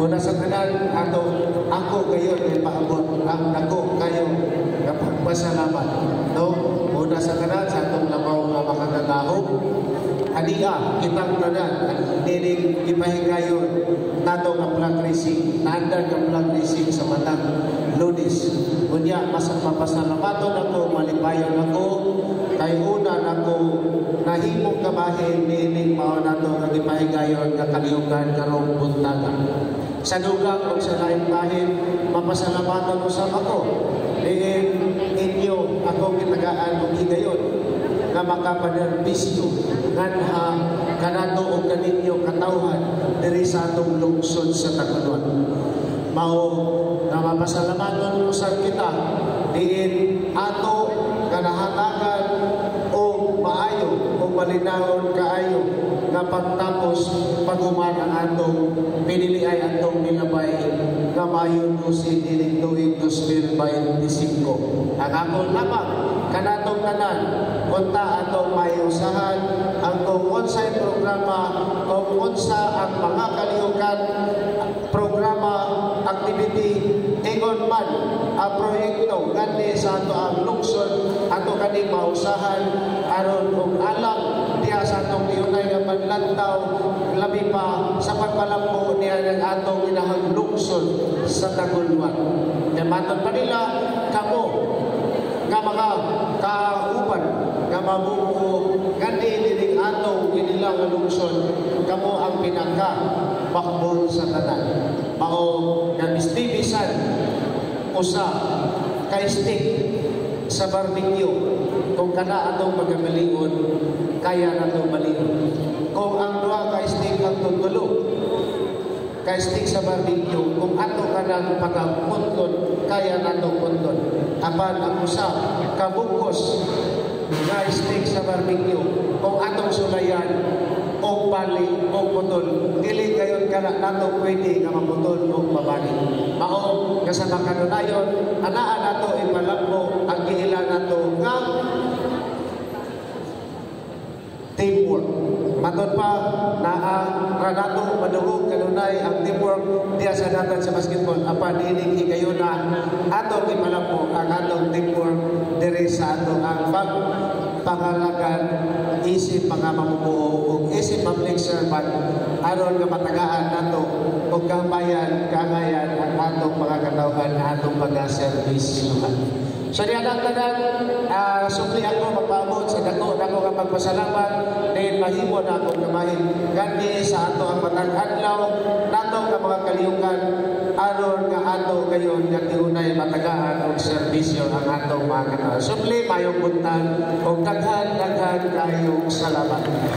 Una sa tanan, ato ako gayon ay paabot ang dako kayo nga pagpasalamat. No? Una sa tanan, sa atong labaw nga makagagahom, ania kitang tanan nining gipahigayon nato nga flag raising, naandan nga flag raising sa matag Lunes. Unya mas mapasalamaton ako, malipayon ako kay una nako nahimong kabahin niining mao nato nga gipahigayon nga kalihukan karong buntaga. Sa dugang o sa laing bahin, mapasalamatan usab ako diin inyo ako gitagaan og higayon nga makapanerbisyo nganha kanato og kaninyo katawhan diri sa atong lungsod sa Tagoloan. Mao nga mapasalamaton usab kita diin ato nga nahatagan og maayo o malinawon kaayo nga pagtapos paghuman ang atong pinili ay atong nilabay nga Mayo 12 dining tuig 2025. Ang ako lamang kanatong tanan, unta atong maiusahan ang kung unsay programa, kung unsa ang mga kalihukan, programa, activity, ingon man ang proyekto nganhi sa ato ang lungsod, ato kaning mausahan aron og alang diha sa atong tiunay nga panlantaw, labi pa sa pagpalambo niya ng atong inahang lungsod sa Taguluan. Kaya matod pa nila kamo nga mga kauban nga mabubuo nganhi dining atong ginila nga lungsod, kamo ang pinaka backbone sa tanan. Mao nga misti bisan usa ka steak sa barbecue, kung kana atong pagkamalion, kaya nato balion. Kung ang duha ka steak, ang tulo ka steak sa barbecue, kung ato kanang pagkapunton, kaya nato punton. Apan ang usa ka bugkos nga steak sa barbecue, kung atong sulayan og bali o putol, dili gayon kana nato pwede nga maputol o mabali. Mao nga sa makanunayon, anaa nato ipalambo ang giila nato nga teamwork. Matod pa, naa ra nato madungog kanunay ang teamwork diya sa datan sa basketball. Apan ining higayuna, atong ipalambo ang atong teamwork diri sa atong ang pag pangalagan isip mga mamumuo ug isip public servant aron nga matagaan nato og kahumayan, kaangayan ang atong mga katawhan nga atong pagaservisyohan. So diyan ang tanan, sukli ako magpaabot sa dako dako nga pagpasalamat dahil mahimo na akong kamahin nganhi sa ato ang matag adlaw nato nga mga kalihungan aron nga ato gayon nga tiunay matagaan og serbisyo ang atong mga katawhan. Sukli, mayong buntag og daghan daghan kayong salamat.